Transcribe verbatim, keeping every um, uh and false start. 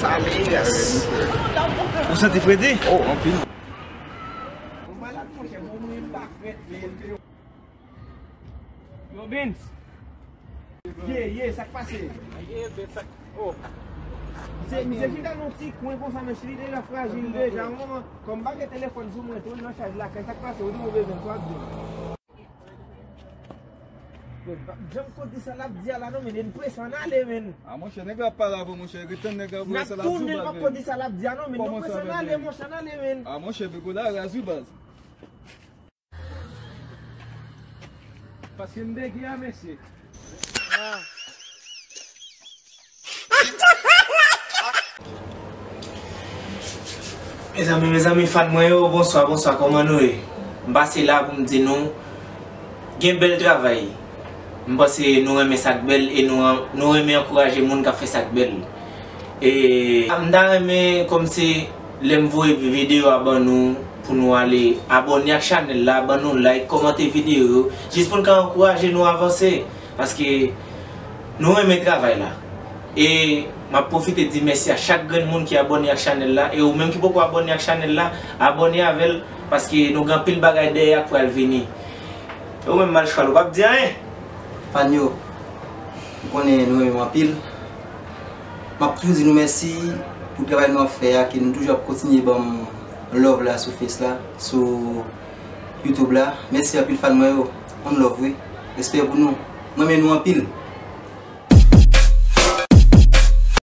Amigas. Ou santi fredi? Oh, anpil. Ou malad, monchè, bon, mwen pa frèt, men. Yo, Benz. Ye, ye, sa k pase? Ye, Benz, sa k, oh. Se, se chita nan ti kwen konsa, men li deja frajil deja, mwen, kòm pa gen telefòn sou mwen, tou nan chaj lakay, sa k pase? Ou di mwen bezwen, sa w ap di. Janm kote sa l ap di a la non, men, e n prese ann ale, men. A, monchè, nèg la ap pale avè w, monchè, ret tann nèg la voye sa l ap di w, baz, men. N ap tounen, m ap kote sa l ap di a non, men, nou prese ann ale, monchè, ann ale, men. A, monchè, Bego la raz wi, baz. Paske m bege a, mesye. Mezanmi, mezanmi, fan mwen yo, bonswa, bonswa, kòman nou ye? M pase la pou m di nou, gen bèl travay. M panse nou renmen sa k bèl e nou, nou renmen ankouraje moun k ap fè sa k bèl. E m ta renmen, kòm se lè m voye videyo a ban nou, pou nou ale abòne ak chanèl la, ban nou like, kòmante videyo yo, jis pou n ka ankouraje nou avanse. Paske nou renmen travay la. E m ap pwofite di mèsi a chak grenn moun ki abòne ak chanèl la. E ou menm ki poko abòne ak chanèl la, abòne avè l, paske nou gen anpil bagay dèyè k pral vini. E ou menm, Malchwal, ou p ap di anyen? Fan yo, m konnen nou renmen m anpil. M ap toujou di nou mèsi pou travay nou ap fè a, ke nou toujou ap kontinye ban m love la sou Face la, sou YouTube la. Mèsi anpil fan mwen yo. One love wi. Respè pou nou. Mwen renmen nou anpil.